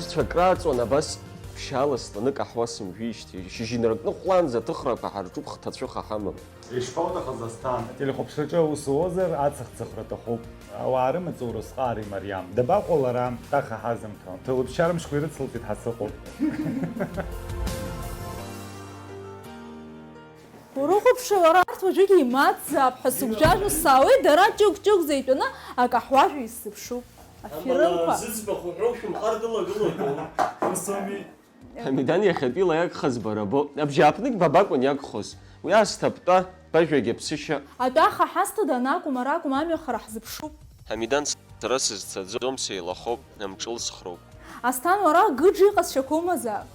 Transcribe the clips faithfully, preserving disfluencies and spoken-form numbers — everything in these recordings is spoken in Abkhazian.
Сцәа крааҵуан абас ԥшьаала сланы каҳуа сымжәижьҭеи, шьыжьынрак ныҟәлаанӡа аҭыхрақәа ҳарҿуп, хҭацәыха ҳамам. Ишԥауҭахыз, Асҭан? Ателехәаԥшраҿы аус уозар, аҵых-ҵыхра аҭахуп. Ауаа рымаҵ урысҟар имариам. Дабаҟоу лара, ҭаха ҳазымҭо? Ҭылбжьармшқәа ирыцылҵеит ҳәа сыҟоуп. Урыхәаԥшы, лара арҭ уажәыгьы имаҵзаап ҳәа сыгәжәажәо саауеит, дара ҷыгә-ҷыгәӡа итәаны акаҳуажәҩа исзыԥшуп. Аферымқәа. Зыӡбахә уҳәоу шәымхар дылагылоуп. Ус ауми? Ҳамидан иахьатәи лаиагхаз бара бо. Абжьааԥнык ба бакәын иагхоз. Уи аасҭа птәа, бажәагь аԥсышьа. Атәаха ҳазҭада анакәым аракәым амҩа хара ҳзыԥшуп. Ҳамидан, сара сызцаӡом, сеилахоуп, амҿылсхроуп. Асҭан, уара Гыџ иҟазшьақәа умазаап?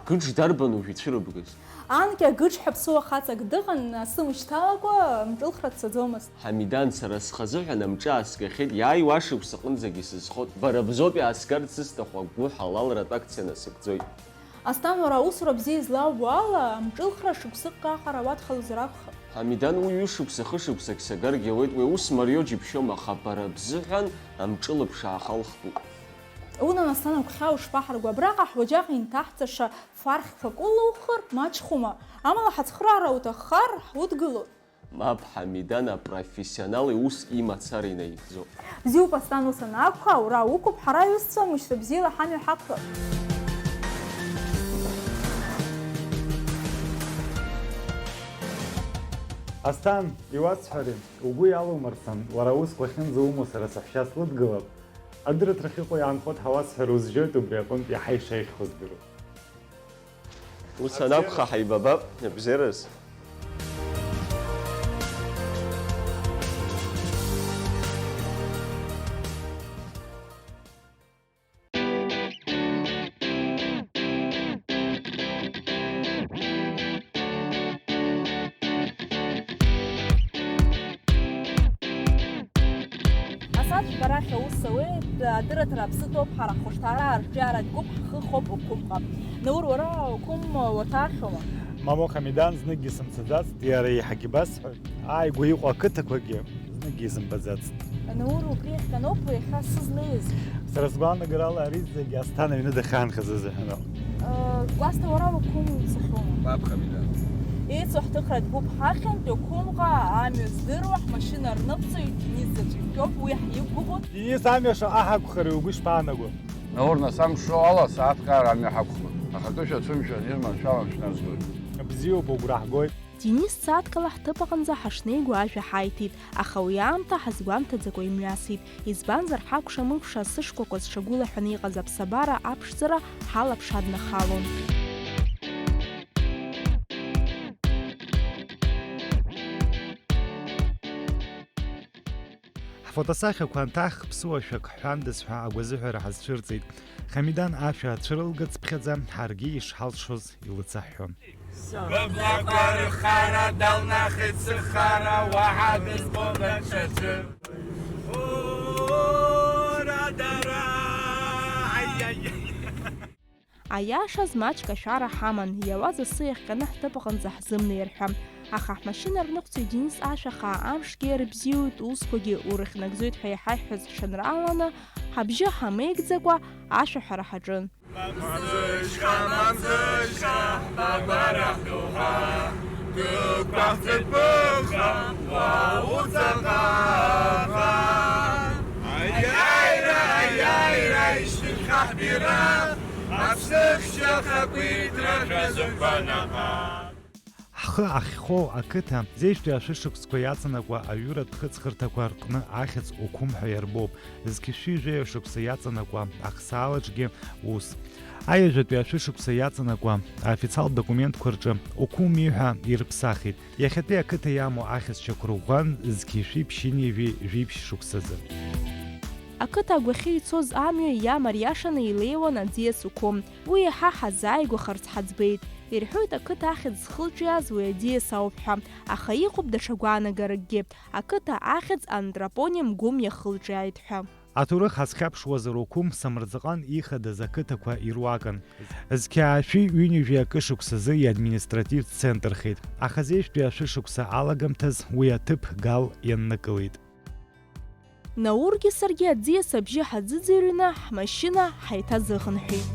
Гыџ дарбан уажә ицәырыбгаз? Анкьа Гыџ ҳәа ԥсуа хаҵак дыҟан, асы мышьҭалакәа амҿылхра дцаӡомызт. Ҳамидан, сара схазыҳәан амҿы ааскьахьеит, иааиуа ашықәс аҟынӡагь исызхоит. Бара бзоуп иааскьарц сызҭаху, агәыҳалалратә акциа насыгӡоит. Асҭан, уара аусура бзиа излаубо ала, амҿылхра шықәсык аҟара уадхалозар акәхап. Ҳамидан, уи ҩышықәса, хышықәсак сагаргьы ауеит, уи аус мариоу џьыбшьома, аха бара бзыҳәан амҿылԥш аахалхтәуп. Унан, Асҭан, агәхьаа ушԥаҳарго, абраҟа ҳуаџьаҟ инҭаҳҵаша фархьқәак улухыр маҷхәума? Амала ҳацхыраара уҭаххар, ҳудгылоит. Мап, Ҳамидан апрофессионал иус имацара инаигӡо. Бзиоуп, Асҭан, ус анакәха, ура уқәуп, ҳара аҩызцәа мышьҭа бзиала ҳамҩа ҳақәлап. Асҭан, иуасҳәари, угәы иалумырсын, уара аусқәа ахьынӡаумоу сара саҳәшьа слыдгылап. Адырраҭарахь иҟоу иаанхоит ҳәа уасҳәар узжьоит, убри аҟынтә иаҳа ишеиӷьхоз здыруа. Ус анакәха, ҳаибабап, абзиараз. Асааҭ жәба рахь аус ауеит, адырраҭара аԥсы ҭоуп, ҳара ҳхәышҭаара арҿиаратә гәыԥ ҳхы хоуп Окәымҟа. Наур, уара Окәым уаҭахьоума? Мамоу, Ҳамидан, зныкгьы сымцаӡацт, иара еиҳагьы басҳәоит. Ааигәа иҟоу ақыҭақәагьы зныкгьы изымбаӡацт. Наур, убри иахҟьаноуп иахьа сызлеиз. Сара сгәаанагарала ари зегьы Асҭана аҩны дахьаанхаз азыҳәаноуп. Э, Кәасҭа, уара Окәым уцахьоума? Мап, Ҳамидан. Еицу ҳҭыхратә гәыԥ ҳахьынтә Окәымҟа амҩа здыруа ҳмашьына рныҟәцаҩ Денис заҵәык иоуп, уи ҳиқәгәыӷуеит. Денис, амҩа шаҟа ҳақәхари угәы ишԥаанаго? Наур, нас амш шоу ала сааҭк аар амҩа ҳақәхоит. Ахатәы шәацәымшәан, ирманшәалан шәназгоит. Бзиоуп, угәра ҳгоит. Денис сааҭк ала ҳҭыԥ аҟынӡа ҳашнеиго ажәа ҳаиҭеит, аха уи аамҭа ҳазгәамҭаӡакәа имҩасит, избанзар, ҳакәша-мыкәша сышкәакәа зҽагәылаҳәаны иҟаз аԥсабара аԥшӡара ҳалаԥш аднахалон. Ҳфотосахьақәа анҭах, ԥсуа шәак ҳҳәандаз ҳәа агәазыҳәара ҳазцәырҵит. Хамидан ашәа ацәырылгацыԥхьаӡа, ҳаргьы ишҳалшоз илыцаҳҳәон. Быблақәа рхара далнахит сыхара, уаҳа дызбом даҽаӡәы. Ура, дара! Аиаиаи! Аиашаз, маҷк ашәара ҳаман, иауаз асы иахҟьаны ҳҭыԥ аҟынӡа ҳзымнеир ҳәа. Аха ҳмашьына рныҟәцаҩ Денис ашәа хаа амшгьы рыбзиоит, усқәагьы урыхьнагӡоит ҳәа иҳаиҳәаз ҳшанрааланы, ҳабжьы ҳамеигӡакәа ашәаҳәара ҳаҿын. Мамзышьха, мамзышьха, ҳбагәарах доуҳа, дықәаҳҵеит ԥыхха, уа уҵаҟаҟа. Аиааира, аиааира, ишьҭырхьаҳ бираҟ, аԥсыхьча хақәиҭра шәазықәанаҟа. Ҳхы ахьхоу ақыҭа, зеижәтәи ашәышықәсқәа иаҵанакуа аҩыратә хыҵхырҭақәа рҟны ахьӡ Окәым ҳәа иарбоуп, зқьышәи жәаҩа шықәса иаҵанакуа ахсаалаҿгьы ус. Аҩажәатәи ашәышықәса иаҵанакуа аофициалтә документқәа рҿы Окәыми ҳәа ирыԥсахит. Иахьатәи ақыҭа иамоу ахьӡшьақәа рӷәӷәан зқьышәи ԥшьынҩажәи жәиԥшь шықәсазы. Ақыҭа агәахьы ицоз амҩа иамариашаны илеиуан аӡиас Окәым. Уи иаҳа ҳазааигәахарц ҳаӡбеит. Ирҳәоит, ақыҭа ахьӡ зхылҿиааз уи аӡиас ауп ҳәа, аха иҟоуп даҽа гәаанагаракгьы, ақыҭа ахьӡ антропоним Гәым иахылҿиааит ҳәа. Аҭоурых ҳазхьаԥшуазар, Окәым Самырзаҟан ихадаз ақыҭақәа ируакын. Зқьаашәи ҩынҩажәи акы шықәсазы иадминистративтә центрхеит, аха зеижәтәи ашәышықәса алагамҭаз уи аҭыԥ Гал ианнакылеит. Наургьы саргьы аӡиас абжьы ҳазыӡырҩны, ҳмашьына ҳаиҭазыхынҳәит.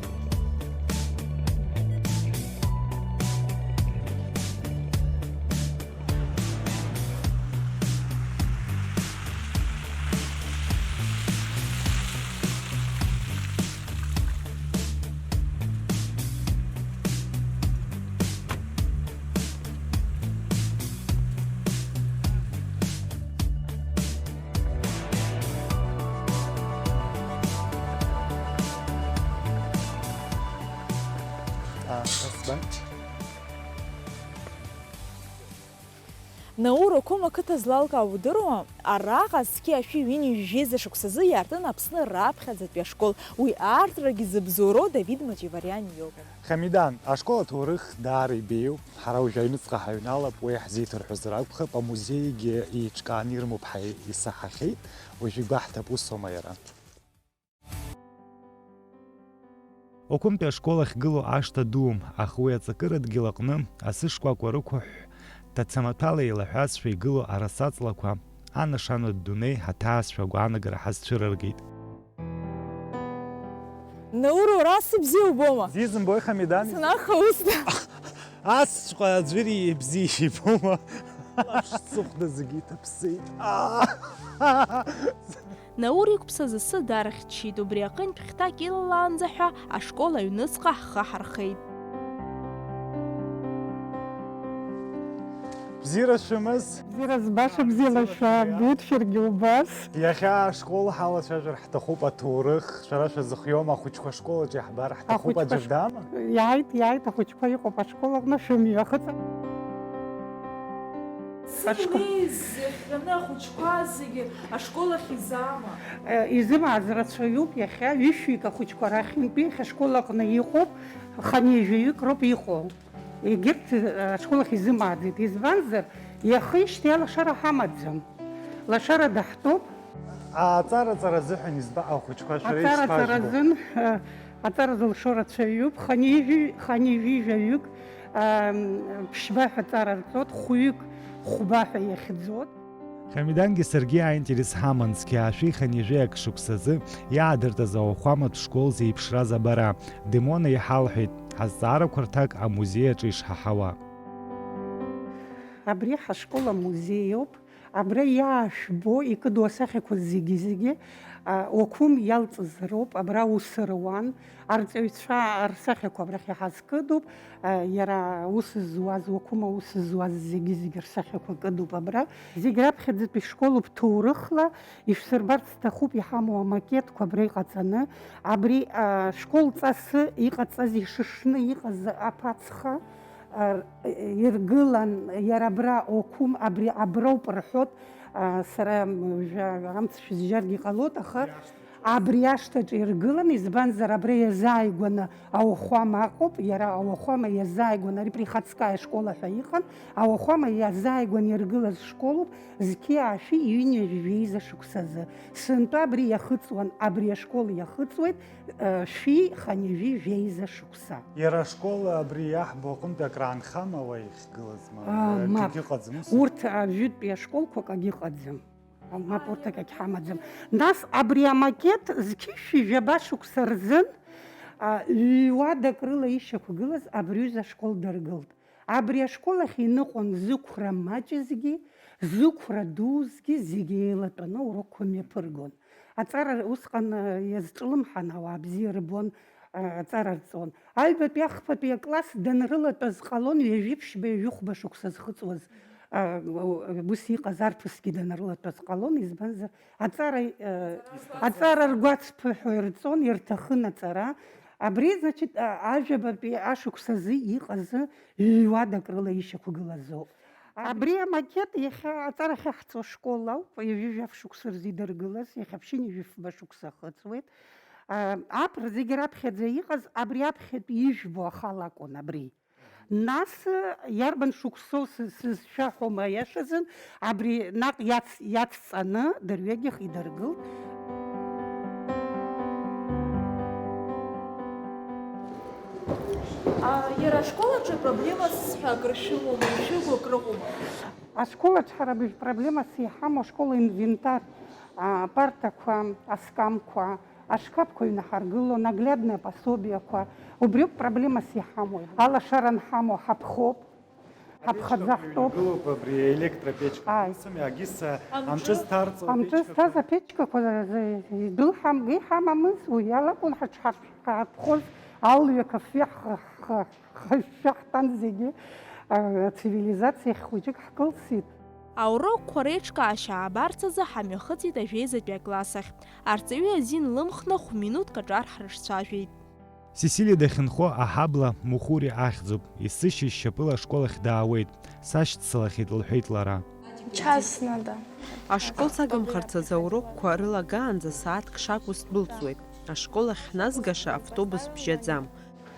Наур Окома ақыҭа злалкаау удыруама? Араҟа зқьи ашәи ҩынҩажәи жәеиза шықәсазы иаартын Аԥсны раԥхьаӡатәи ашкол. Уи аартрагьы зыбзоуроу Давид Маҷивариани иоуп. Хамидан, ашкол аҭоурых даара ибеиоуп. Ҳара уажә аҩныҵҟа ҳаҩналап, уи ҳзеиҭарҳәозар акәхап, амузеигьы еиҿкааны ирымоуп ҳәа исаҳахьеит. Уажә игәаҳҭап, усоума иара? Окәымтәи ашкол ахьгылоу ашҭа дууп, аха уи аҵакыра дгьыл аҟны асы шкәакәа рықәыҳәҳә, ҭацамаҭәала еилаҳәазшәа игылоу арасаҵлақәа, анашанатә дунеи ҳаҭаазшәа агәаанагара ҳазцәырыргеит. Наур, уара асы бзиа убома? Бзиа зымбои, Хамидан? Санаха усда. Асҵәҟьа аӡәыр ибзиа ибома? Аԥшцыхәда зегьы иҭаԥсеит. Аа! Наур иқәԥсаз асы дархьчеит, убри аҟынтә хьҭак илалаанӡа ҳәа ашкол аҩныҵҟа ҳхы ҳархеит. Бзиара шәымаз? Бзиара збаша, бзиала шәаабеит, шәаргьы убас. Иахьа ашкол ҳалацәажәар ҳҭахуп аҭоурых, шәара шәазыхиоума, ахәыҷқәа ашкол аҿы иаҳбар ҳҭахуп, ахәыҷқәа аӡәыр ш-, даама? Иааит, иааит, ахәыҷқәа иҟоуп ашкол аҟны, шәымҩахыҵ. Зегь Ашкол. Неиз, иахҟьаны ахәыҷқәа зегьы ашкол ахь изаама? Э, изымааз рацәаҩуп иахьа, ҩышәҩык ахәыҷқәа рахьынтәи иахьа ашкол аҟны иҟоуп, хынҩажәаҩык роуп иҟоу. Егьырҭ, э, ашкол ахь изымааӡеит. Избанзар, иахеижьҭеи алашара ҳамаӡам. Лашара даҳтәоуп. Аҵара-ҵара азыҳәан изба-, ахәыҷқәа шәара Аҵара-ҵара ишԥажәбо? Азын, э, аҵара зылшо рацәаҩуп. Хынҩажәи-, хынҩажәижәаҩык, ам, ԥшьба ҳәа аҵара рҵоит, хәҩык хәба ҳәа иахьӡоит. Хамидангьы саргьы аинтерес ҳаман, зқьи ашәи хынҩажәи акы шықәсазы иаадыртыз ауахәаматә школ зеиԥшраз абара. Демона иҳалҳәеит, ҳазҵаарақәа рҭак амузеи аҿы ишҳаҳауа. Абри ҳашкол амузеиуп. Абра иаашәбо, икыду асахьақәа зегьы-зегьы, а, Окәым иалҵыз роуп, абра аус руан, арҵаҩцәа рсахьақәа абрахь иҳазкыдуп, а, иара аус зуаз, Окәым аус зуаз зегьы-зегьы рсахьақәа кыдуп абра. Зегь раԥхьаӡатәи школуп ҭоурыхла, ишәсырбарц сҭахуп иҳамоу амакетқәа абра иҟаҵаны, абри, а, школ ҵасы иҟаҵаз ишышны иҟаз аԥацха, ар-, иргылан, иара абра Окәым, абри аброуп рҳәоит, а, сара, м, жәа-, амц шәызжьаргьы ҟалоит, аха абри ашҭаҿы иргылан, избанзар, абра иазааигәаны ауахәама аҟоуп, иара ауахәама иазааигәаны, ари Приходская школа ҳәа иҟан, ауахәама иазааигәаны иргылаз школуп, зқьи аашәи ҩынҩажәи жәеиза шықәсазы. Сынтәа абри иахыҵуан, абри ашкол иахыҵуеит, Шәи хынҩажәи жәеиза шықәса. Иара ашкол абри иаҳбо аҟынтәи акраанхама уа иахьгылазма? А, мап. Акгьы ыҟаӡам, ус? Урҭ, а, жәытәтәи ашколқәа акгьы ыҟаӡам. А, мап, урҭ акагь ҳамаӡам. Нас абри амакет зқьышәи жәаба шықәса рзын, а, ҩ-уадак рыла ишьақәгылаз абри аҩыза ашкол дыргылт. Абри ашкол ахь иныҟәон зықәра маҷызгьы, зықәра дузгьы зегьы еилатәаны аурокқәа мҩаԥыргон. Аҵара усҟан, а, иазҿлымҳан, ауаа бзиа рбон, а, аҵара рҵон. Аҩбатәи ахԥатәи акласс данрылатәаз ҟалон ҩажәи ԥшьба, ҩажәи хәба шықәса зхыҵуаз, а, ус иҟаз арԥысгьы данрылатәаз ҟалон, избанзар, аҵара, а, аҵара ргәацԥыҳәо ирҵон, ирҭахын аҵара. Абри, значит, а, ажәабатәи ашықәсазы иҟаз ҩ-уадак рыла ишьақәгылазоуп. Абри амакет иахьа аҵара ахьаҳҵо ашкол ауп, ҩажәи жәаф шықәса рзы идыргылаз, иахьа ԥшьынҩажәи фба шықәса ахыҵуеит. А, апр зегьы раԥхьаӡа иҟаз, абри аԥхьатәи ижәбо ахала акәын абри. Нас, иарбан шықәсоу сы-, сызшәаҳәом, аиашазын, абри наҟ иац-, иацҵаны дырҩегьых идыргылт. А, иара ашкол аҿы проблемас ҳәа акыр шәымоума, ишәыгу акрыҟоума? Ашкол аҿы ҳара абыржә проблемас иҳамоу ашкол инвентар. Апартақәа, аскамқәа, ашкафқәа ҩнаҳаргыло, наглядное пособиеқәа, убриоуп проблемас иҳамоу. Алашара анҳамоу ҳаԥхоуп, ҳаԥхаӡа ҳтәоуп. Ҩнагылоуп абри електропечка. Ааи. Ус ами, агьыс, амҿы, амҿы зҭарҵо амҿы апечкақәа. Зҭаз апечкақәа, э, идәылҳам-, иҳамамыз, уи иалакәын ҳаҽҳаршә-, ҳаԥхоз алҩақ афҩы ҳхы-, ҳхы-, ҳхышәшәа ҳтәан зегьы, э, ацивилизациа хәыҷык ҳкылсит. Аурокқәа реиҿкаашьа аабарц азы ҳамҩахыҵит ажәеизатәи акласс ахь. Арҵаҩы азин лымхны хә-минуҭк аҿар ҳрыҿцәажәеит. Сесилиа дахьынхо аҳабла Мухури ахьӡуп. Есышьыжь шьапыла ашкол ахь даауеит. Сашьцылахьеит, лҳәеит лара. Частно, да. Ашкол сагымхарц азы аурокқәа рылагаанӡа сааҭк шакәу сдәылҵуеит. Ашкол ахь ҳназгаша автобус бжьаӡам.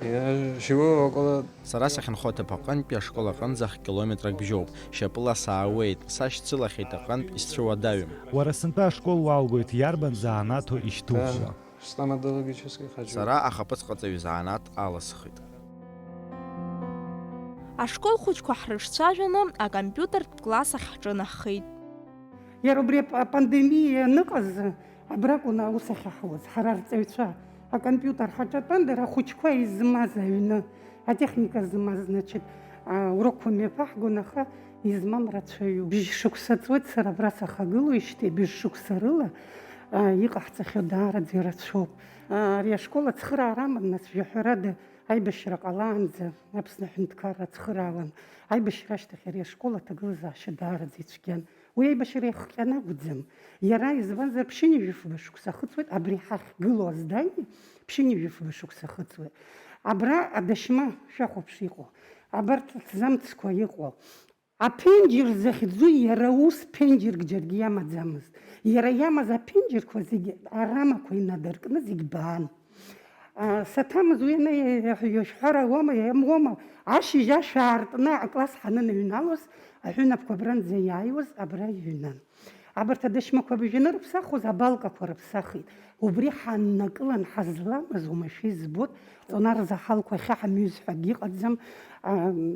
Я живу около Сара сахьынхо аҭыԥ аҟынтәи ашкол аҟынӡа х-километрак бжьоуп. Шьапыла саауеит, сашьцылахьеит аҟынтә исцәыуадаҩым. Уара сынтәа ашкол уалгоит, иарбан заанаҭу ишьҭухуа? Стоматологический хочу. Сара ахаԥыцҟаҵаҩ занааҭ алысхит. Ашкол хәыҷқәа ҳрыҿцәажәаны, акомпиутертә класс ахь ҳҿынаҳхеит. Иара убри ап-, апандемиа аныҟаз, абракәын аус ахьаҳуаз, ҳара арҵаҩцәа. Акомпиутер ҳаҿатәан, дара ахәыҷқәа измаз аҩны, атехника змаз, значит, а, урокқәа мҩаԥаҳгон, аха измам рацәаҩуп. Бжь шықәса ҵуеит сара абра сахагылоижьҭеи, бжь шықәса рыла, а, иҟаҳҵахьоу даараӡа ирацәоуп. А, ари ашкол ацхыраара аман, нас, жәаҳәарада, аибашьра ҟалаанӡа Аԥсны аҳәынҭқарра ацхыраауан. Аибашьра ашьҭахь ари ашкол аҭагылазаашьа даараӡа ицәгьан. Уи аибашьра иахҟьаны акәӡам. Иара, избанзар, ԥшьынҩажәи фба шықәса ахыҵуеит, абри ҳахьгылоу аздание ԥшьынҩажәи фба шықәса ахыҵуеит. Абра адашьма шәахәаԥш иҟоу, абарҭ аҭӡамцқәа иҟоу, аԥенџьыр захьӡу иара ус ԥенџьырк џьаргьы иамаӡамызт. Иара иамаз аԥенџьырқәа зегьы арамақәа инадыркны зегь баан. А, саҭамыз уи ана иа-, иа-, иашәҳәар ауама, иамуама, ашьыжь ашә аартны акласс ҳанынаҩналоз, аҳәынаԥқәа абранӡа иааиуаз абра иҩнан. Абарҭ адашьмақәа бжьаны рыԥсахуаз, абалкақәа рыԥсахит. Убри ҳаннакылан ҳазламыз уамашәа избоит, Ҵонар заҳалқәа ахьаҳамҩыз ҳәа акгьы ыҟаӡам, а,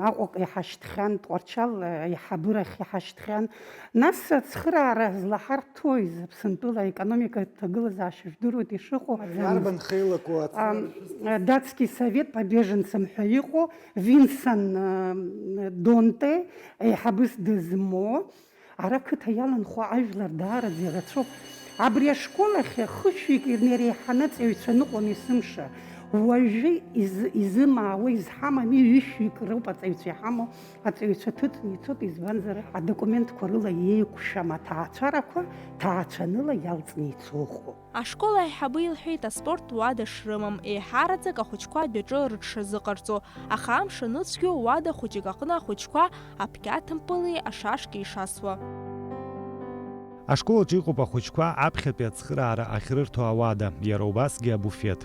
Аҟәаҟа иҳашьҭхьан, Тҟәарчал, а, аиҳабыра ахь иҳашьҭхьан. Нас ацхыраара злаҳарҭои, Аԥсынтәыла аекономика аҭагылазаашьа жәдыруеит ишыҟоу. Иарбан хеилаку ацхыраара? А, датский совет по беженцам ҳәа иҟоу, Винсон, а, Донте аиҳабыс дызмоу, ара қыҭа иаланхо ажәлар даараӡа ирацәоуп. Абри ашкол ахь хышәҩык иреиҳаны аҵаҩцәа ныҟәон есымша. Уажәы из-, изымаауа, изҳамами, ҩышәҩык роуп аҵаҩцәа иҳамоу. Аҵаҩцәа ҭыҵны ицоит, избанзар, адокументқәа рыла еиқәшәам аҭаацәарақәа ҭаацәаныла иалҵны ицо ыҟоуп. Ашкол аиҳабы илҳәеит аспорт уада шрымам, еиҳараӡак ахәыҷқәа адәаҿы рыҽшазыҟарҵо, аха амш аныцәгьоу уада хәыҷык аҟны ахәыҷқәа аԥқьаҭмпыли ашашки ишасуа. Ашкол аҿы иҟоуп ахәыҷқәа аԥхьатәи ацхыраара ахьрырҭо ауада, иара убасгьы абуфеҭ.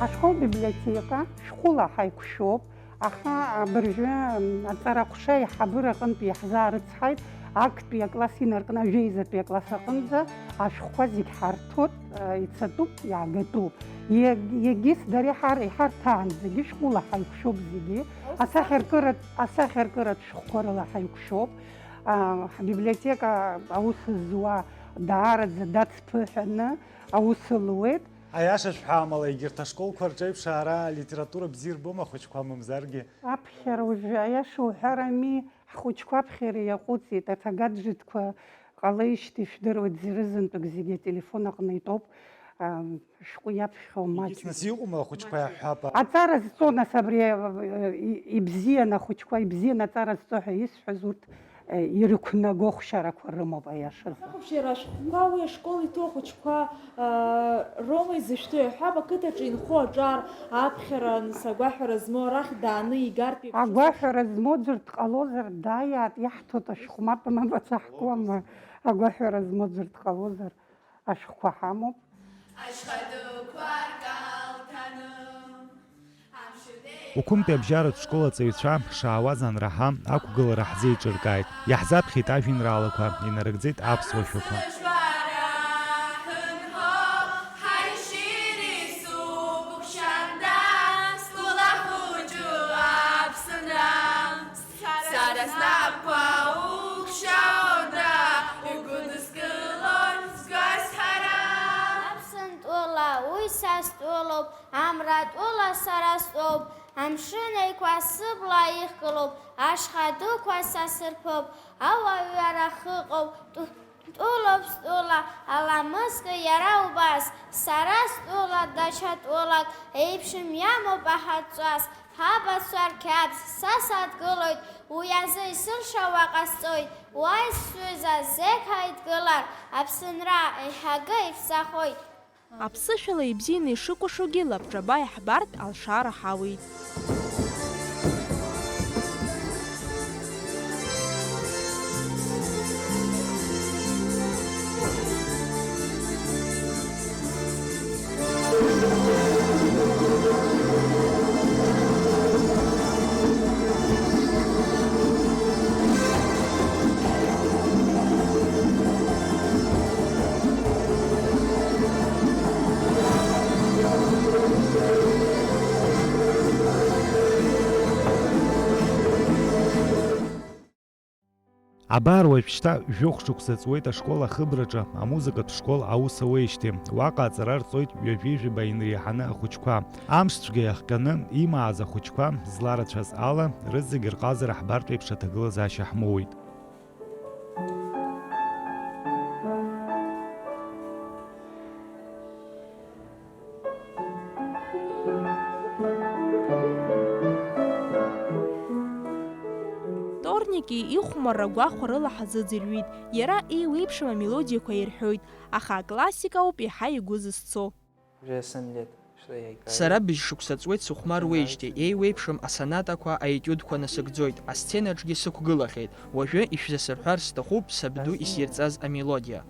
Ашкол библиотека шәҟәыла ҳаиқәшәоуп. Аха абыржәы, м, аҵара аҟәша аиҳабыра аҟынтә иаҳзаарыцҳаит, актәи акласс инаркны ажәеизатәи акласс аҟынӡа ашәҟәқәа зегь ҳарҭоит, э, ицатәуп, иаагатәуп. Иаг-, егьыс дара иҳар-, иҳарҭаанӡагьы шәҟәыла ҳаиқәшәоуп зегьы. Асахьаркыратә, асахьаркыратә шәҟәқәа рыла ҳаиқәшәоуп. А, ҳбиблиотека аус зуа даараӡа дацԥыҳәаны аус луеит. Аиаша шәҳәа, амала, егьырҭ ашколқәа рҿеиԥш, ара алитература бзиа ирбома ахәыҷқәа, мамзаргьы? Аԥхьара уажәы, аиаша уҳәарами, ҳхәыҷқәа аԥхьара иаҟәыҵит, арҭ агаджетқәа ҟалеижьҭеи ишәдыруеит, зырзынтәык зегьы ателефон аҟны итәоуп, ам, шәҟәы иаԥхьо маҷуп. Егьыс нас иҟоума ахәыҷқәа иаҳҳәап? Аҵара зҵо, нас, абри, э, и-, ибзиан ахәыҷқәа, ибзиан аҵара зҵо ҳәа исҳәаз урҭ ирықәнаго хәшьарақәа рымоуп, аиашазы. Ахәаԥшьара ашәҟәқәа уи ашкол иҭоу ахәыҷқәа, аа, роума изышәҭу, иаҳҳәап, ақыҭаҿы инхо аҿар аԥхьара, нас, агәаҳәара змоу арахь дааны игартә еиԥш. Агәаҳәара змоу ӡәыр дҟалозар, дааиаат, иаҳҭоит ашәҟәы, мап, мап ацаҳкуама, агәаҳәара змоу ӡәыр дҟалозар. Ашәҟәқәа ҳамоуп. Ашьха дуқәа ркалҭаны, амшын еиқәа. Уқәымтәи абжьаратә школ аҵаҩцәа шаауаз анраҳа, ақәгылара ҳзеиҿыркааит. Иаҳзаԥхьеит ажәеинраалақәа, инарыгӡеит аԥсуа шәақәа. Сыжәлар аҳәынҳо, ҳаишьыри сукәыхшанда, сгәыла хәыҷы Аԥсынра. Тәыла сара стәоуп, амшын еиқәа сыбла ихгылоуп, ашьха дуқәа са сырԥоуп, ауаҩы арахь ыҟоуп, тәы-, тәылоуп стәыла, аламысгы иара убас, сара стәыла даҽа тәылак, еиԥшым иамоуп аҳаҵас, ҳабацәа рқьабз, са садгылоит, уи азы исылшауа ҟасҵоит, уааи сҩыза, зегь ҳаидгылар, Аԥсынра еиҳагы иԥсахоит. Аԥсышәала ибзианы ишыкәашогьы лабҿаба иаҳбартә алшара ҳауеит. Абар уажәшьҭа жәохә шықәса ҵуеит ашкол ахыбраҿы амузыкатә школ аус ауеижьҭеи. Уаҟа аҵара рҵоит ҩажәи жәаба инареиҳаны ахәыҷқәа. Амшцәгьа иахҟьаны имааз ахәыҷқәа зларацәаз ала, рызегь рҟазара ҳбартә еиԥш аҭагылазаашьа ҳмоуит. Торники ихәмарра гәахәарыла ҳазыӡырҩит, иара еиуеиԥшым амелодиақәа ирҳәоит, аха аклассика ауп иаҳа игәы зызцо. Сара быжь шықәса ҵуеит сыхәмаруеижьҭеи, еиуеиԥшым асонатақәа, аетиудқәа насыгӡоит, асценаҿгьы сықәгылахьеит. Уажәы ишәзасырҳәар сҭахуп сабду исирҵаз амелодиа.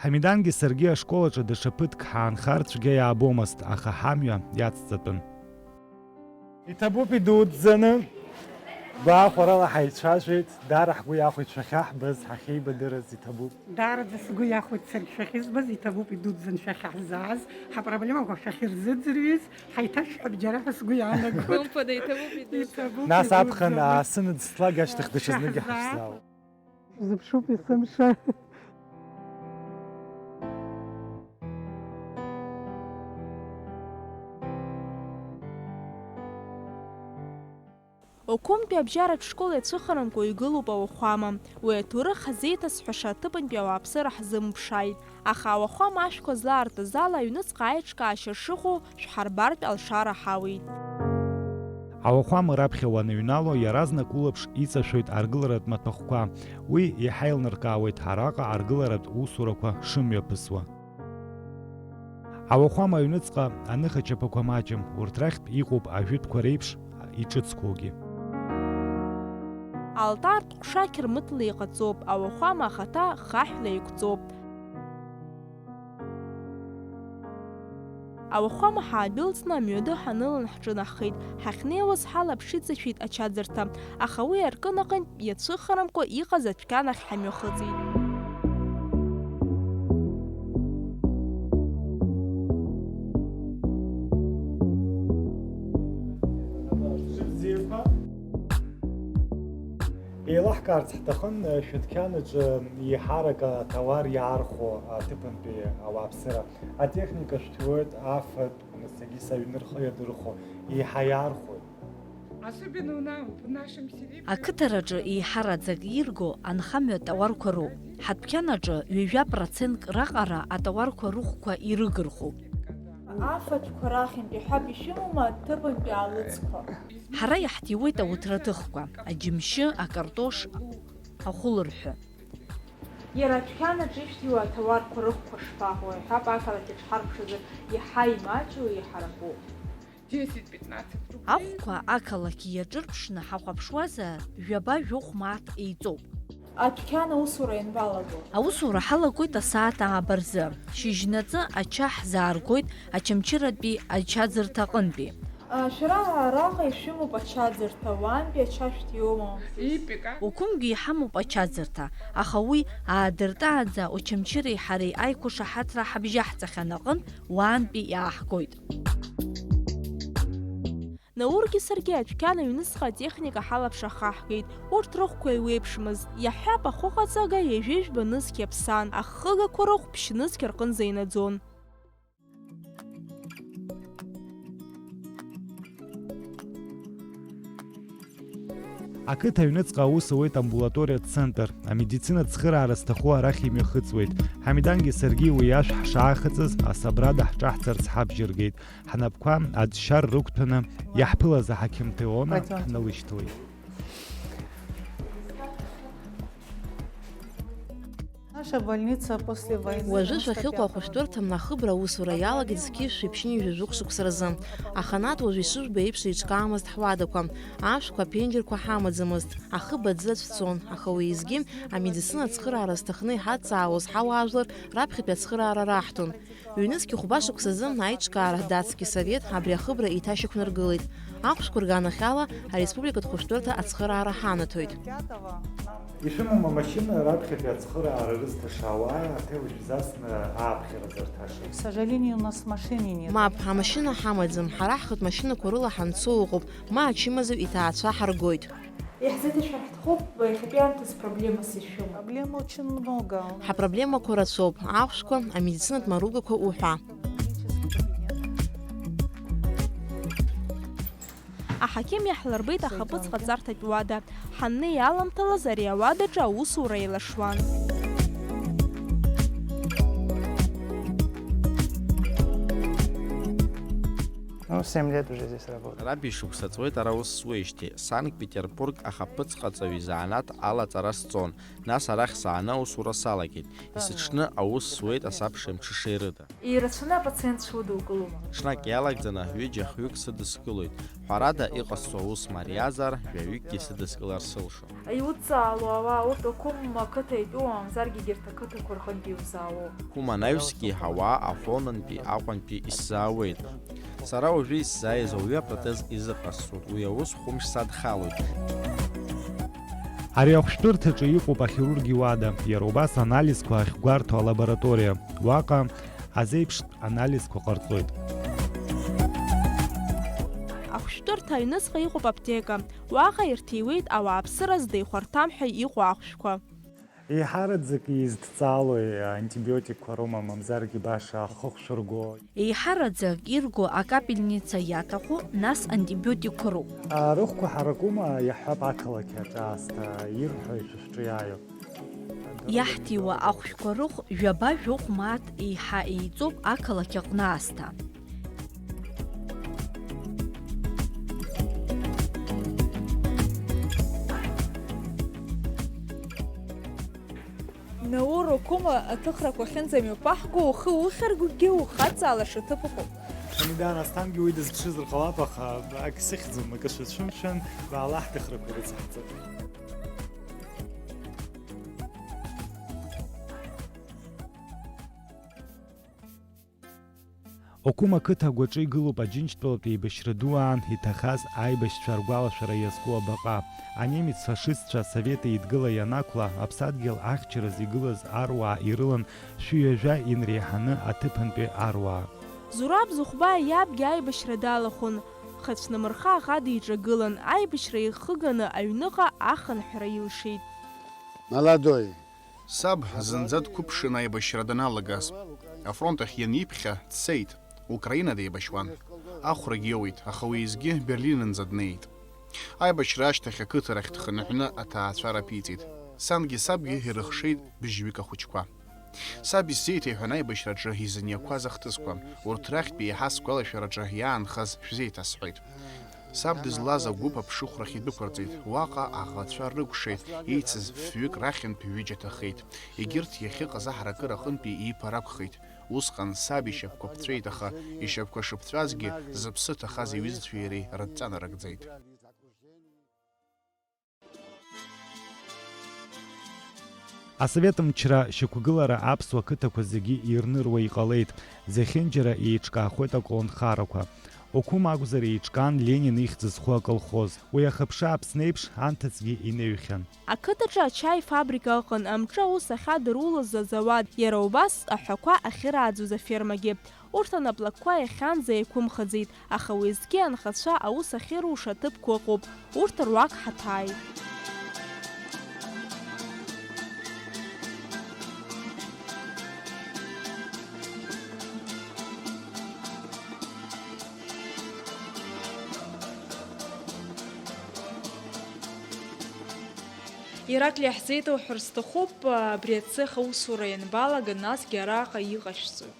Ҳамидангьы саргьы ашкол аҿы даҽа ԥыҭк ҳаанхар цәгьа иаабомызт, аха ҳамҩа иацҵатәын. Иҭабуп идуӡӡаны, гәахәарала ҳаицәажәеит, даара ҳгәы иахәеит шәахьаҳбаз, ҳахьеибадырыз иҭабуп. Даараӡа сгәы иахәеит саргь шәахьызбаз, иҭабуп идуӡӡан шәахьаҳзааз, ҳапроблемақәа шәахьырзыӡырҩыз, ҳаиҭашәҳәап џьара ҳәа сгәы иаанагоит. Хымԥада, иҭабуп идуӡӡан. Иҭабуп. Нас аԥхын идуӡӡан. Аасынаӡслак ашьҭахь даҽазнык шәаҳзаап. Иаҳзаап. Шәзыԥшуп есымша. Оқәымтәи абжьаратә школ иацәыхарамкәа игылоуп ауахәама. Уи аҭоурых ҳазеиҭазҳәаша аҭыԥантәи ауааԥсыра ҳзымԥшааит. Аха ауахәама ашәқәа злаартыз ала аҩныҵҟа аиҿкаашьа шыҟоу шәҳарбартә алшара ҳауеит. Ауахәама раԥхьа уаныҩнало, иаразнак улаԥш иҵашәоит аргыларатә маҭәахәқәа. Уи иаҳа еилнаркаауеит араҟа аргыларатә усурақәа шымҩаԥысуа. Ауахәама аҩныҵҟа аныхачаԥақәа маҷым, урҭ рахьтә иҟоуп ажәытәқәа реиԥш иҿыцқәоугьы. Алтартә ҟәша қьырмытла иҟаҵоуп, ауахәама ахаҭа хаҳәла иқәҵоуп. Ауахәама ҳаадәылҵны амҩаду ҳанылан ҳҿынаҳхеит. Ҳахьнеиуаз ҳалаԥш иҵашәеит ачаӡырҭа, аха уи аркын аҟынтә иацәыхарамкәа иҟаз адәқьанахь ҳамҩахыҵит. Еилаҳкаарц ҳҭахын, шәыдәқьанаҿы еиҳарак аҭауар иаархәо аҭыԥантәи ауааԥсыра. Атехника шәҭоит, афатә, насгьы саҩнырхо иадырхәо, еиҳа иаархәоит. Особенно у на-, в нашем селе. Ақыҭараҿы еиҳараӡак ирго анхамҩа атауарқәа роуп. Ҳадәқьанаҿы ҩажәа процентк раҟара атауарқәа рыхәқәа ирыгырхуп. Афатәқәа рахьынтәи ҳәап ишәымоума аҭыԥантәи алыҵқәа? Ҳара иаҳҭиуеит ауҭраҭыхқәа, аџьымшьы, акартош, ахәылырҳәы. Иара адәқьанаҿ ишәҭиуа аҭауарқәа рыхәқәа шԥаҟоу? Иҳәап, ақалақь аҿы ҳарԥшызар, иаҳа имаҷу, иҳаракуп? Ахәқәа ақалақь иаҿырԥшны ҳахәаԥшуазар, жәаба-жәохә мааҭ еиҵоуп. Адәқьан аусура ианбалаго? Аусура ҳалагоит асааҭ ааба рзы. Шьыжьнаҵы ача ҳзааргоит Очамчыратәи ачаӡырҭа аҟынтәи. Шәара араҟа ишәымоуп ачаӡырҭа, уантәи ачашәҭ иоума? Опкунгьы иҳамоуп ачаӡырҭа, аха уи аадыртааӡа Очамчыреи ҳареи аиқәышаҳаҭра ҳабжьаҳҵахьан аҟынтә, уаантәи иааҳгоит. Наургьы саргьы адәқьан аҩныҵҟа атехника ҳалаԥшаха ҳгеит. Урҭ рыхәқәа еиуеиԥшмызт. Иаҳҳәап, ахәыҟаҵага ҩажәи жәба нызқь иаԥсан, аххыгақәа рыхә ԥшь нызқь рҟынӡа инаӡон. Ақыҭа аҩныҵҟа аус ауеит амбулаториатә центр. Амедицинатә цхыраара зҭаху арахь имҩахыҵуеит. Ҳамидангьы саргьы уи ашә ҳшаахыҵыз, асабрада ҳҿаҳҵарц ҳабжьыргеит. Ҳнапқәа аӡшьар рықәҭәаны иаҳԥылаз аҳақьым Теона ҳналышьҭуеит. Наша больница после войны. Уажәы шәахьыҟоу ахәышәтәырҭа ахыбра аусура иалагеит зқьи жәшәи ԥшьынҩажәи жәохә шықәса рзы. Аханатә уажә ишыжәбо еиԥш еиҿкаамызт ҳуадақәа, ашәқәа, аԥенџьырқәа ҳамаӡамызт. Ахыб аӡы ацәцон, аха уеизгьы амедицина ацхыраара зҭахны иҳадҵаауаз ҳауаажәлар раԥхьатәи ацхыраара раҳҭон. Ҩнызқь хәба шықәсазы аиҿкаара Дацки совет абри ахыбра еиҭашьақәнаргылеит. Ахәшәқәа рганахьала ареспубликатә хәышәтәырҭа ацхыраара ҳанаҭоит. Ишәымоума амашьына раԥхьатәи ацхыраара рызҭаша ауаа аҭел шәзасны ааԥхьара зарҭаша? К сожалению, у нас машины нет. Мап, амашьына ҳамаӡам, ҳара ҳхатә машьынақәа рыла ҳанцо ыҟоуп, ма ачымазаҩ иҭаацәа ҳаргоит. Иаҳзеиҭашәар ҳҭахуп, иахьатәи аамҭазы проблемас ишәымоу. Проблем очень много. Ҳапроблемақәа рацәоуп, ахәшәқәа, амедицинатә маругақәа уҳәа. Аҳақьым иаҳлырбеит ахаԥыц ҟаҵарҭатә уада. Ҳаннеи аламҭалаз ари ауадаҿы аусура еилашуан. Ну, семь лет уже здесь работаю. Раби шықәса ҵуеит ара аус суеижьҭеи. Санкт-Петербург ахаԥыцҟаҵаҩ изанааҭ алаҵара сҵон, нас арахь сааны аусура салагеит. Исыҽны аус суеит асабша мҽышеи рыда. Ирацәаны апациентцәа удукылома? Ҽнак иалагӡаны ҩыџьа-хҩык сыдыскылоит. Ҳәарада, иҟасҵо аус мариазар, жәаҩыкгьы сыдыскылар сылшон. Иудҵаало ауаа урҭ Окума ақыҭа итәу, мамзаргьы егьырҭ ақыҭақәа рҟынтә иузаауоу? Окума анаҩсгьы ауаа Афонынтәи Аҟәантәи исзаауеит. Сара уажәы исзааиз ауаҩы апротез изыҟасҵоит, уи аус хәымш садхалоит. Ари ахәшәтәырҭаҿы иҟоуп ахирург иуада, иара убас анализқәа ахьгәарҭо алабораториа. Уаҟа азеиԥш анализқәа ҟарҵоит. Ахәшәтәырҭа аҩныҵҟа иҟоуп аԥҭека. Уаҟа ирҭиуеит ауааԥсыра зда ихәарҭам ҳәа иҟоу ахәшәқәа. Еиҳараӡак изҭҵаалои, антибиотикқәа роума, мамзаргьы баша ахы хәшәырго? Еиҳараӡак ирго акапельница иаҭаху, нас антибиотикқәа роуп. Рыхәқәа ҳаракума, иаҳҳәап, ақалақь аҿы аасҭа ирҳәои шәышәҿы иааиуа? Иаҳҭиуа ахәшәқәа рыхә жәаба-жәохә мааҭ еиҳа еиҵоуп ақалақь аҟны аасҭа. Наур Окума аҭыхрақәа ахьынӡамҩаԥаҳго, ухы ухьыргәгьы ухаҵаалаша ҭыԥ ыҟоуп. Амидан Асҭангьы уи дызԥшызар ҟалап, аха ак сыхьӡом, акы шәацәымшәан, баала ҳҭыхрақәа ирыцаҳҵап. Окума ақыҭа агәаҿы игылоуп Аџьынџьтәылатә еибашьра ду аан иҭахаз аибашьцәа ргәалашәара иазку абаҟа. Анемец фашистцәа Асовет Еидгыла ианақәла, аԥсадгьыл ахьчараз игылаз аруаа ирылан шәи ҩажәа инреиҳаны аҭыԥантәи аруаа. Зураб Зухба иабгьы аибашьра далахәын. Хацәнамырха аӷа диҿагылан, аибашьра ихыганы аҩныҟа ахынҳәра илшеит. Молодой. Саб зынӡа дқәыԥшын аибашьра даналагаз. Афронт ахь ианиԥхьа, дцеит. Украина деибашьуан. Ахәрагь иоуит, аха уеизгьы Берлинынӡа днеит. Аибашьра ашьҭахь ақыҭарахь дхынҳәны аҭаацәара аԥиҵеит. Сангьы сабгьы ирыхшеит быжьҩык ахәыҷқәа. Саб исзеиҭеиҳәан аибашьраҿы изыниақәаз ахҭысқәа, урҭ рахьтә еиҳа сгәалашәараҿы иаанхаз шәзеиҭасҳәоит. Саб дызлаз агәыԥ аԥшыхәрахь идәықәырҵеит, уаҟа аӷацәа рыкәшеит, еицыз фҩык рахьынтә ҩыџьа ҭахеит. Егьырҭ иахьыҟаз аҳаракыра аҟынтәи ииԥар акәхеит. Усҟан саб ишьапқәа ԥҵәеит, аха ишьапқәа шыԥҵәазгьы, зыԥсы ҭахаз иҩызцәеи иареи рыдҵа нарыгӡеит. Асовет мчра шьақәгылара аԥсуа қыҭақәа зегьы ирныруа иҟалеит, зехьынџьара еиҿкаахоит аколнхарақәа. Уқәым акәзар еиҿкаан Ленин ихьӡ зху аколхоз. Уи ахыԥша Аԥсны еиԥш анҭыҵгьы инаҩхьан. Ақыҭаҿы ачаи фабрика ыҟан, амҿы аус ахьадырулоз азауад, иара убас аҳәақәа ахьырааӡоз афермагьы. Урҭ анаплакқәа иахьанӡа еиқәымхаӡеит, аха уеизгьы анхацәа аус ахьыруша аҭыԥқәа ыҟоуп, урҭ руак ҳаҭааит. Ираклиа, ҳзеиҭауҳәар сҭахуп, абри ацех аусура ианбалага, насгьы араҟа иҟашәҵои?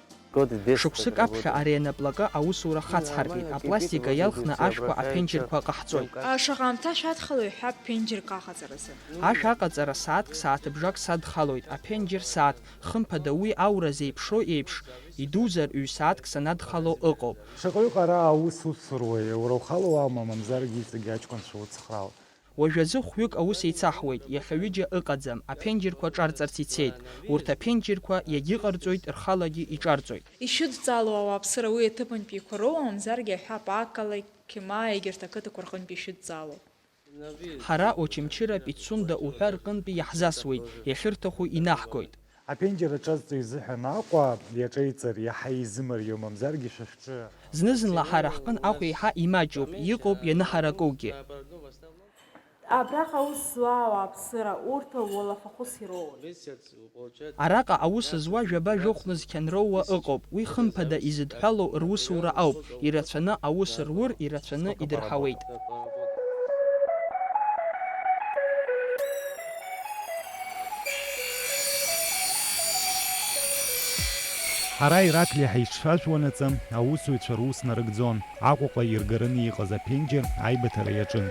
Шықәсык аԥхьа ари анаплакы аусура хацҳаркит, апластика иалхны ашәқәа аԥенџьырқәа ҟаҳҵоит. Шаҟа аамҭа шәадхалои ҳәа ԥенџьырк аҟаҵаразы? Ашә аҟаҵара сааҭк, сааҭыбжак садхалоит, аԥенџьыр сааҭ, хымԥада уи аура зеиԥшроу еиԥш, идуӡӡар ҩ-сааҭк санадхало ыҟоуп. Шаҟаҩы ҟара аус уцуруеи, уара ухала уама, мамзаргьы иҵегь аҷкәынцәа уцхраауеит? Уажәазы хәҩык аус еицаҳуеит, иахьа ҩыџьа ыҟаӡам, аԥенџьырқәа ҿарҵарц ицеит. Урҭ аԥенџьырқәа иагьыҟарҵоит, рхалагьы иҿарҵоит. Ишәыдҵаало ауааԥсыра уи аҭыԥантәиқәа роума, мамзаргьы аҳәап, ақалақь, Қьемаа, егьырҭ ақыҭақәа рҟынтә ишәыдҵаало? Ҳара Очамчыра, Пицунда уҳәа рҟынтәи иаҳзасуеит, иахьырҭаху инаҳгоит. Аԥенџьыр аҿазҵо изыҳәан Аҟәа иаҿеиҵар иаҳа изымариоу, мамзаргьы шәа шәҿы. Зны-зынла ҳара ҳҟын Аҟәа еиҳа имаҷуп, иҟоуп ианыҳаракугьы. Абраҟа аус зуа ауааԥсыра, урҭ уалафахәыс ироуеит. Араҟа аус зуа жәаба-жәохә нызқьан роуа ыҟоуп, уи хымԥада изыдҳәалоу русура ауп, ирацәаны аус рур, ирацәаны идырҳауеит. Ҳара Ираклиа ҳаиҿцәажәонаҵы, аусзуҩцәа рус нарыгӡон, Аҟәаҟа иргараны иҟаз аԥенџьыр аибыҭара иаҿын.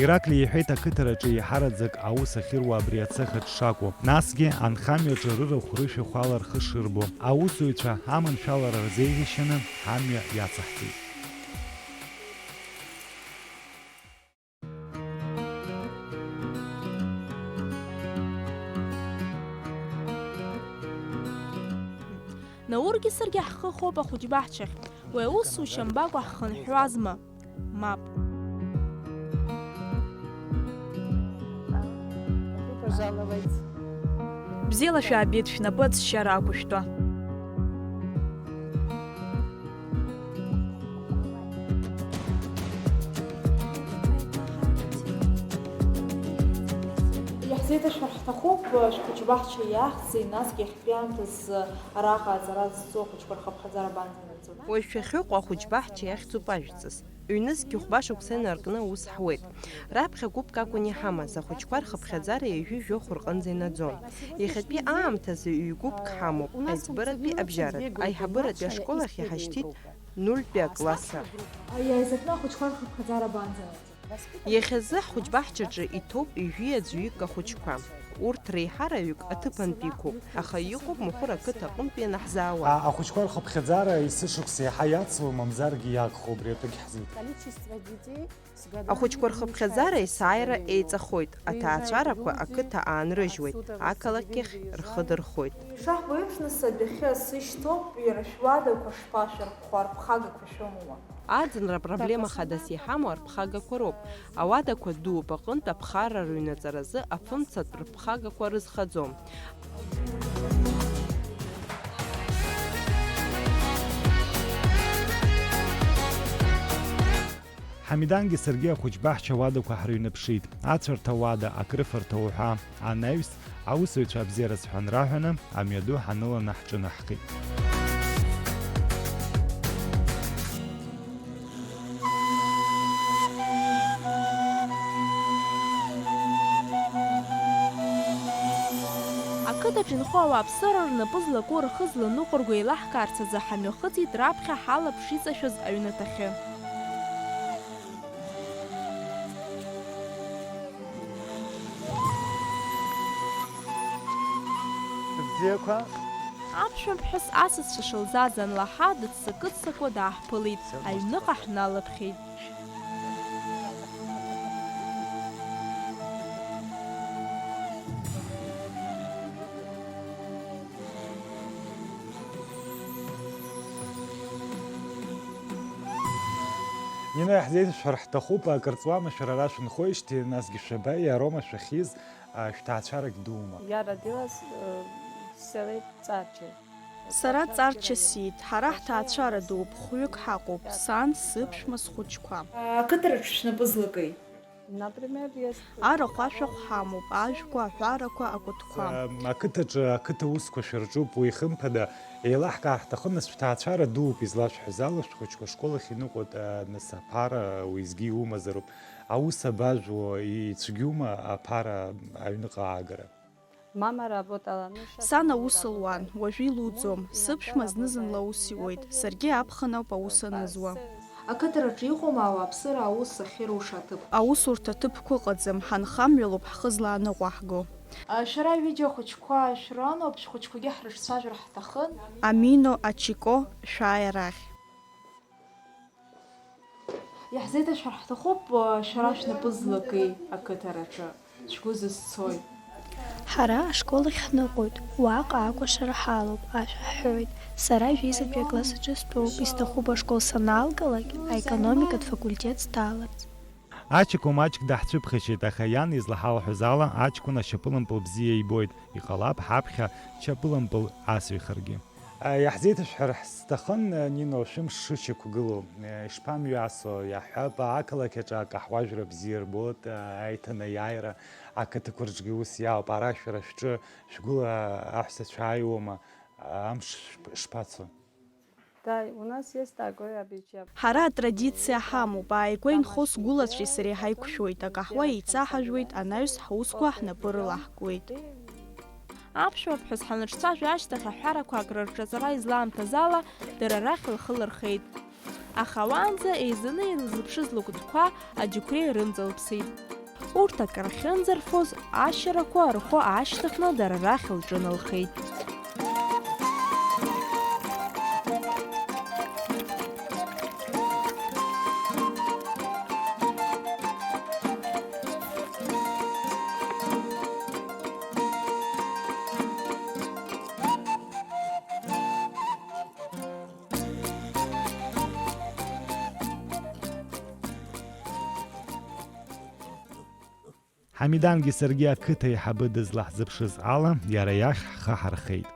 Ираклиа иҳәеит ақыҭараҿы еиҳараӡак аус ахьыруа абри ацех аҿы шакәу, насгьы анхамҩаҿы рырахә рышәахәала рхы шырбо, аусзуҩцәа аманшәалара рзеиӷьашьаны амҩа иацаҳҵеит. Наургьы саргьы ҳхы хоуп ахәыҷбаҳчахь. Уи аусушьа мбакәа ҳхынҳәуазма? Мап. Добро пожаловать. Бзиала шәаабеит шәнапы аҵшьара ақәышәтәа. Иаҳзеиҭашәар ҳҭахуп, шәхәыҷбаҳча иахьӡи, насгьы иахьатәи аамҭазы араҟа аҵара зҵо ахәыҷқәа рхыԥхьаӡара абанӡанаго? Уажә шәахьыҟоу ахәыҷбаҳча иахьӡуп ажәҵыс. Ҩнызқь хәба шықәса инаркны аус ҳуеит. Раԥхьа гәыԥк акәын иҳамаз, ахәыҷқәа рхыԥхьаӡара ҩажәи жәохә рҟынӡа инаӡон. Иахьатәи аамҭазы ҩ-гәыԥк ҳамоуп, аиҵбыратәи абжьаратә, аиҳабыратәи ашкол ахь иҳашьҭит нультәи акласс. Иааизакны ахәыҷқәа рхыԥхьаӡара абанӡанаӡо? Иахьазы ҳхәыҷбаҳчаҿы иҭоуп ҩажәи аӡәҩык ахәыҷқәа. Урҭ реиҳараҩык аҭыԥантәиқәоуп, аха иҟоуп Мухәыр ақыҭа аҟынтә ианаҳзаауа. А, ахәыҷқәа рхыԥхьаӡара есышықәса иаҳа иацло, мамзаргьы иагхо, убри атәы гьҳзиҭ. Ахәыҷқәа рхыԥхьаӡара есааира еиҵахоит, аҭаацәарақәа ақыҭа аанрыжьуеит, ақалақь ахь рхы дырхоит. Ишаҳбо еиԥш, нас адәахьы асы шьҭоуп, иара шәуадақәа шԥашәырԥхо, арԥхагақәа шәымоума? Аӡынра апроблема хадас иҳамоу арԥхагақәа роуп. Ауадақәа дууп аҟынтә аԥхарра рыҩнаҵаразы афымцатә рыԥхагақәа рызхаӡом. Ҳамидангьы саргьы ахәыҷбаҳча уадақәа ҳрыҩнаԥшит. Ацәарҭа уада, акрыфарҭа уҳәа. Анаҩс, аусзуҩцәа абзиара сҳәан раҳәаны, амҩаду ҳаныланы ҳҿынаҳхеит. Ақыҭаҿ инхо ауааԥсыра рнапы злаку, рхы зланыҟәырго еилаҳкаарц азы ҳамҩахыҵит раԥхьа ҳалаԥш иҵашәаз аҩнаҭахьы. Бзиақәа. Аԥшәмаԥҳәыс асасцәа шылзааз анлаҳа, дыццакы-ццакуа дааҳԥылеит, аҩныҟа ҳналаԥхьеит. Нина, иаҳзеиҭашәҳәар ҳҭахуп, акыр ҵуама шәара ара шәынхоижьҭеи, насгьы шәабаи, ароума шәахьиз, а, шәҭаацәарагь дуума? Я родилась, э, в селе Царче. Сара Царче сиит, ҳара ҳҭаацәара дууп, хәҩык ҳаҟоуп, сан, сыԥшәма, схәыҷқәа. Ақыҭараҿ шәнапы злакеи? Арахә ашәахә ҳамоуп, ажәқәа, аҳәарақәа, акәытқәа. Ам, ақыҭаҿы ақыҭа усқәа шәырҿуп, уи хымԥада, еилаҳкаар ҳҭахын, нас шәҭаацәара дууп излашәҳәаз ала, шәхәыҷқәа ашкол ахь иныҟәоит, а, нас аԥара уеизгьы иумазароуп. Аус абажәуа, ицәгьоума аԥара аҩныҟа аагара? Мама работала, ну, щас... Сан аус луан, уажәы илуӡом. Сыԥшәма зны-зынла аус иуеит, саргьы аԥхын ауп аус анызуа. Ақыҭараҿы иҟоума ауааԥсыра аус ахьыруша аҭыԥ? Аусурҭа ҭыԥқәа ыҟаӡам, ҳанхамҩалоуп ҳхы злааныҟәаҳго. Шәара ҩыџьа ахәыҷқәа шәрыноуп, шәхәыҷқәагьы ҳрыҿцәажәар ҳҭахын. Амино, Ачико, шәааи арахь. Иаҳзеиҭашәҳәар ҳҭахуп, шәара шәнапы злакеи ақыҭараҿы, шәгәы зызцои? Ҳара ашкол ахь ҳныҟәоит, уаҟа акәашара ҳалоуп, ашәа ҳҳәоит. Сара жәеизатәи акласс аҿы стәоуп, исҭахуп ашкол санаалгалак, аекономикатә факультет сҭаларц. Ачико маҷк даҳцәыԥхашьеит, аха иан излаҳалҳәоз ала, аҷкәын ашьапылампыл бзиа ибоит, иҟалап ҳаԥхьа чапылампыл асыҩхаргьы. Иаҳзеиҭашәҳәар ҳҭахын, Нино, шәымш шышьақәгылоу, ишԥамҩасуа, иаҳҳәап, ақалақь аҿы акаҳуажәра бзиа рбоит, аиҭанеиааира ақыҭақәа рҿгьы ус иаауп, ара шәара шәҿы шәгәыла аҳәсацәа ааиуама, амш шԥацо? Да, у нас есть такой обычай. Ҳара атрадициа ҳамоуп, ааигәа инхо сгәылацәеи сареи ҳаиқәшәоит, акаҳуа еицаҳажәуеит, анаҩс ҳусқәа ҳнапы рылаҳкуеит. Аԥшәмаԥҳәыс ҳанрыҿцәажәа ашьҭахь аҳәарақәа акрырҿаҵара излаамҭаз ала, дара рахь лхы лырхеит. Аха уаанӡа еизаны илзыԥшыз лыгәҭқәа аџьықәреи рымҵалыԥсеит. Урҭ акыр ахьынӡарфоз, ашьарақәа рхәы аашьҭыхны дара рахь лҿыналхеит. Ҳамидангьы саргьы ақыҭа аиҳабы дызлаҳзыԥшыз ала, иара иахь ҳхы ҳархеит.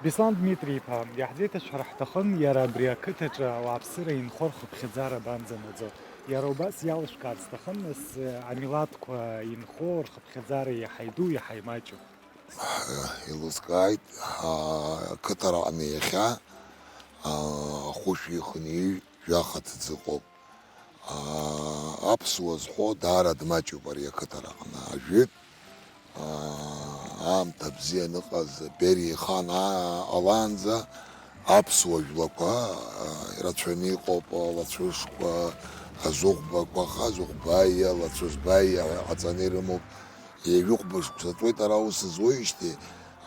Беслан Дмитри-иԥа, иаҳзеиҭашәҳәар ҳҭахын, иара абри ақыҭаҿы ауааԥсыра инхо рхыԥхьаӡара абанӡанаӡо. Иара убас иалышәкаарц сҭахын, нас, амилаҭқәа инхо рхыԥхьаӡара иаҳа иду, иаҳа имаҷу. Еилыскааит, ҳа-, ақыҭараҟны иахьа, аа, ахәышә ихынҩажәа ҭыӡ ыҟоуп. Аа, аԥсуа зҳәо даара дмаҷуп ари ақыҭараҟны. Ажәытә, аа, аамҭа бзиа аныҟаз Бериа ихан аа-, ҟалаанӡа аԥсуа жәлақәа, аа, ирацәаны иҟоуп, Лацәышқәа, Хазыхәбақәа, Хазыхәбаиа, Лацәызбаиа ҳәа иҟаҵаны ирымоуп. Ҩажәихәба шықәса ҵуеит ара аус зуеижьҭеи,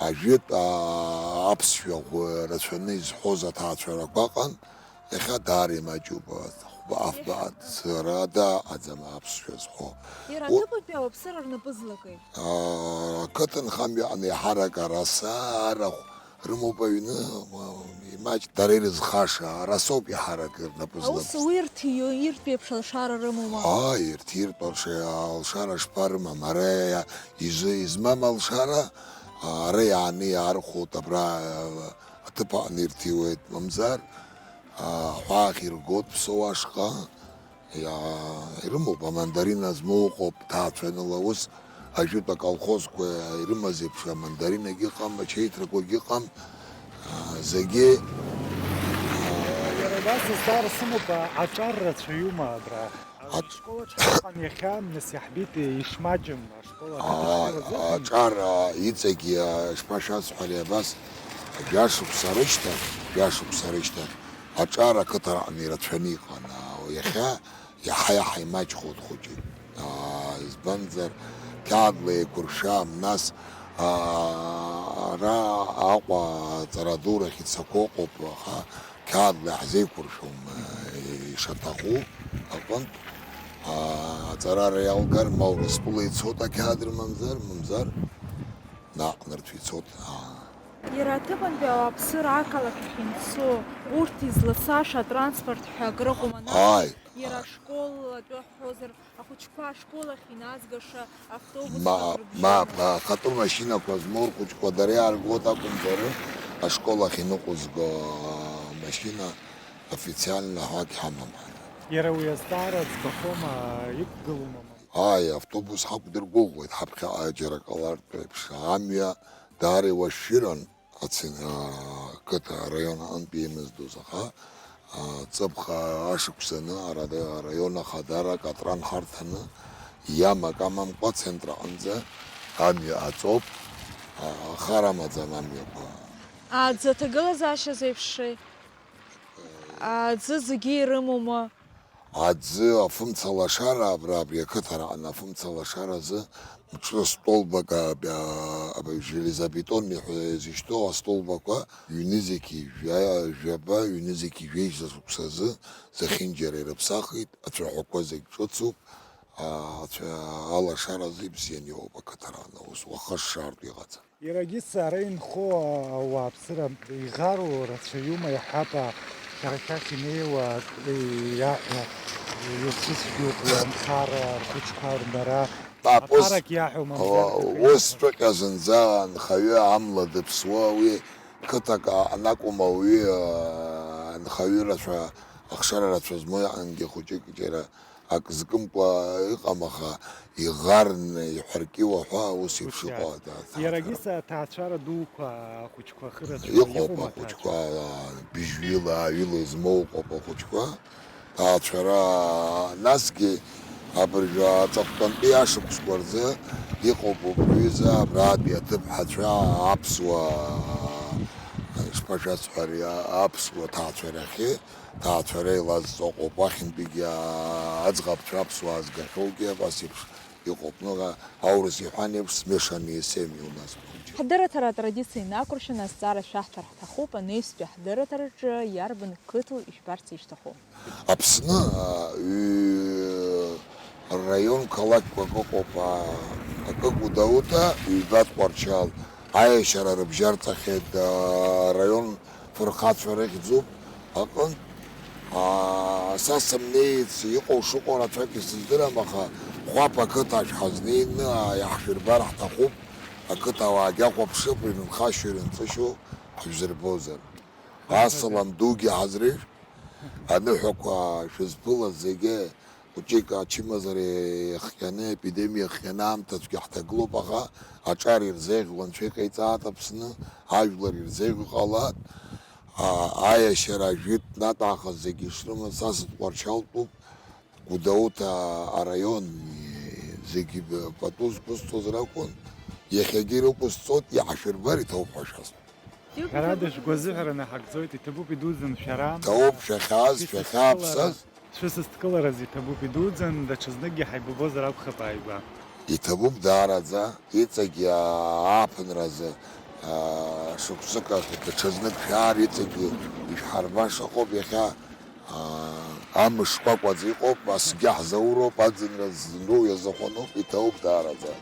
ажәытә, аа, аԥсшәа ӷәы-, рацәаны изҳәоз аҭаацәарақәа ыҟан, иахьа даара имаҷуп, хәба-, афба-, сара дааҟаӡам аԥсшәа зҳәо. Иара У- аҭыԥантәи ауаԥсыра рнапы злакеи? Аа, ақыҭанхамҩа аҟны иаҳарак араса арахә рымоуп аҩны, ма-, имаҷ-, дара ирызхаша, арасоуп иаҳарак рнапы злак. Аус уи ирҭиу, иртәу еиԥш алшара рымоума? Ааи, ирҭиртә алша-, алшара шԥарымам? Ара иа-, изы-, измам алшара, ара иааны иаархәоит, абра, а, аҭыԥ аҟны ирҭиуеит, мамзар, а, аҳәаахь иргоит Ԥсоу ашҟа. Иа-, ирымоуп, амандарина змоу ыҟоуп, ҭаацәаныла ус, ажәытә аколхозқәа ирымаз еиԥш, амандаринагьы ыҟам, ачеитрақәагьы ыҟам, а, зегьы, а, Иара убас азҵаара сымоуп, а, аҿар рацәаҩума абра? Аҿ- Ашкол аҿы ҳаҟан иахьа, нас иаҳбеит, ишмаҷым ашкол, ақыҭа, а, ашкол азыҳәан. Аҿар, а, иҵегь, а, ишԥашәасҳәари абас, жәашықәса рышьҭахь, жәашықәса рышьҭахь аҿар ақыҭараҟны ирацәаны иҟан, а, иахьа иаҳа-иаҳа имаҷхоит хәыҷык. Аа, избанзар, қьаадла еиқәыршәам, нас, аа, ара Аҟәа аҵара дурахь ицақәоу ыҟоуп, аха қьаадла иаҳзеиқәыршәом, ишаҭаху аҟынтә, аа, аҵарара иалгар, ма Урыстәыла ицоит ақьаад рымамзар, мамзар наҟ нырцә ицоит, аа. Иара аҭыԥантәи ауааԥсыра ақалақь ахь инцо, урҭ излацаша атранспорт ҳәа акрыҟоума, нас? Ааи. Иара ашкол атәы ҳҳәозар, ахәыҷқәа ашкол ахь иназгаша автобусқәа Ма-, рыбжьара. Мап, ахатәы машьынақәа змоу рхәыҷқәа дара иааргоит акәымзар, ашкол ахь иныҟәызго амашьына официально ҳәак ҳамам. Иара уи азҵаара ӡбахома, иқәгылома? Ааи, автобус ҳақәдыргәыӷуеит, ҳаԥхьаҟа џьара ҟалартә еиԥш. Амҩа даара иуашәшәыран, аци-, аа, қыҭа, араион аҟынтә еимыздоз, аха, аа, ҵыԥх ашықәсаны ара-, араион ахадара Катран харҭаны, иамак амамкәа, ацентр аҟынӡа амҩа аҵоуп, аа, хар амаӡам амҩақәа. Аӡы аҭагылазаашьа зеиԥшеи? Аӡы зегьы ирымоума? Аӡы афымца лашара, абра, абри ақыҭараҟны афымца лашара азы мҿы столбак, а, а, железобетонный ҳәа изышьҭоу астолбақәа ҩнызқьи жәа-, жәаба, ҩнызқьи жәеиза шықәсазы зехьынџьара ирыԥсахит, ацәаҳәақәа зегь ҿыцуп, а, ацәа-, алашара азы ибзианы иоуп ақыҭараҟны аус, уаха шшаартә иҟаӡам. Иаргьы ара инхо ауааԥсыра иӷару рацәаҩума, иаҳҳәап, шәара шәахь инеиуа иаҳәа, иуцәыцәгьоуп, ианхар рхәыҷқәа рнара. Мап, ус, аԥарак иаҳәо, мамзар, ус ҵәҟьа зынӡа анхаҩы амла дыԥсуа, уи қыҭак аҟны акәым, ауаҩы, анхаҩы рацәа, ахшара рацәа змоу иҟангьы хәыҷык џьара ак зкымкәа ыҟам, аха иӷарны, иҳәаркьуа ҳәа ус еиԥш Ус иҟоу иац-, аҭаацәара. Иарагьы са-, аҭаацәара дуқәа ахәыҷқәа ахы рацәа иҟоуп, иҟоума ахәыҷқәа, аҭаацәара? Быжьҩыла, ааҩыла измоу ыҟоуп ахәыҷқәа. Ҭаацәара, насгьы абыржәы аҵыхәтәантәи ашықәсқәа рзы иҟоуп убри аҩыза абратәи аҭыԥҳацәа, аԥсуа шԥашәасҳәари, аԥсуа ҭаацәарахьы. Ҭаацәара еилазҵо ыҟоуп, уахьынтәигьы аӡӷабцәа аԥсуаа згахьоугьы абас еиԥш иҟоуп. Ну, аурыс иҳәан еиԥш, смешанные семьи у нас получились. Ҳдырраҭара атрадициа инақәыршәаны азҵаара шәаҳҭар ҳҭахуп, анаҩстәи ҳдырраҭараҿы иарбан қыҭоу ишәбарц ишәҭаху? Аԥсны, а, ҩ-, рраион қалақьқәак ыҟоуп, а, акы Гәдоуҭа, ҩба Тҟәарчал, аиашьара рыбжьарҵахьеит, а, араион фырхацәа рыхьӡуп аҟынтә. Аа, са сымнеиц, иҟоу шыҟоу рацәак исыздырам, аха Хәаԥ ақыҭа ахь ҳазнеины, аа, иаҳшәырбар ҳҭахуп, ақыҭауаагьы ахәаԥшып, ирынхашьоу, ирынҵышьоу ҳжәзырбозар. Асалам дугьы ҳазрыжә, аныҳәақәа шәызԥылаз зегьы, хәыҷык ачымазара иахҟьаны, епидемиа иахҟьаны аамҭацәгьа ҳҭагылоуп, аха аҿар ирзеиӷьу Анцәа иҟаиҵааит Аԥсны, ажәлар ирзеиӷьу ҟалап. А, аиашьара ажәытә натә аахыс зегьы ишрымаз са сытҟәарчалтәуп, Гәдоуҭа араион зегьы пату зқәысҵоз ракәын, иахьагьы ирықәысҵоит, иаҳшәырбар иҭоуп ҳәа шәасҳәоит. Ҳәарада, шәгәазыҳәара наҳагӡоит, иҭабуп идуӡӡан шәара. Иҭабуп шәахьааз, шәахьааԥсаз. Шәысасдкылараз иҭабуп идуӡӡан, даҽазныкгьы ҳаибабозар акәхап ааигәа. Иҭабуп даараӡа, иҵегьы ааԥынразы, аа, шықәсык ахь даҽазнык шәаар, иҵегьы ишәҳарбаша ыҟоуп иахьа. Аа, амш шкәакәаӡа иҟоуп, асгьы ҳзауроуп, аӡынра зну иазахәаноуп, иҭабуп даараӡа.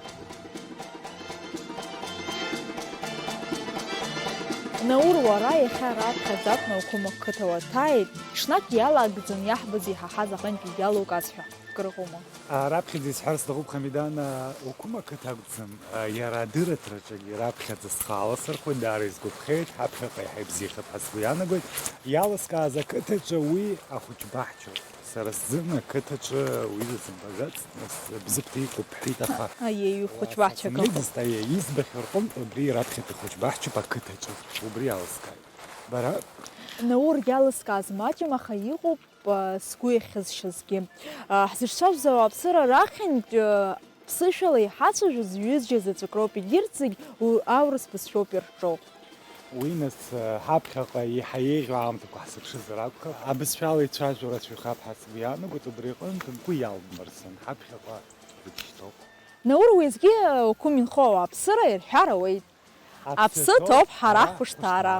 Наур, уара иахьа раԥхьаӡа акәны Уқәыма қыҭа уаҭааит, ҽнак иалагӡан иаҳбаз иҳаҳаз аҟынтәи иалукааз ҳәа акрыҟоума? А, раԥхьаӡа исҳәар сҭахуп, Хамидан, а, Уқәыма қыҭа акәӡам, а, иара адырраҭараҿгьы раԥхьаӡа схы аласырхәит, даара исгәаԥхеит, ҳаԥхьаҟа иаҳа ибзиахап ҳәа сгәы иаанагоит. Иалыскааз ақыҭаҿы уи ахәыҷбаҳчоуп. Сара сзын ақыҭаҿы уи дызымбаӡацт, нас Бзыԥҭа иҟоуп ҳәит, аха аиеи, уи хәыҷбаҳчак ыҟоуп. Сымнеиӡазт, аиеи, избахьоу рҟынтә убри раԥхьатәи хәыҷбаҳчоуп, ақыҭаҿы. Убри иалыскааит. Бара? Наур, иалыскааз маҷым, аха иҟоуп, а, сгәы иахьызшьазгьы. А, ҳзыцәажәоз ауааԥсыра рахьынтә, а, ԥсышәала иҳацәажәоз ҩыџьа заҵәык роуп, егьырҭ зегь у-, аурыс бызшәоуп ирҿоу. Уи нас, ҳаԥхьаҟа еиҳа еиӷьу аамҭақәа ҳзыԥшызар акәхап. Абызшәала ицәажәо рацәаҩхап ҳәа сгәы иаанагоит, убри аҟынтә бгәы иалбмырсын, ҳаԥхьаҟа быџьшьҭоуп. Наур уеизгьы уқәым инхо ауааԥсыра ирҳәар ауеит. Аԥсы ҭоуп ҳара ҳхәышҭаара.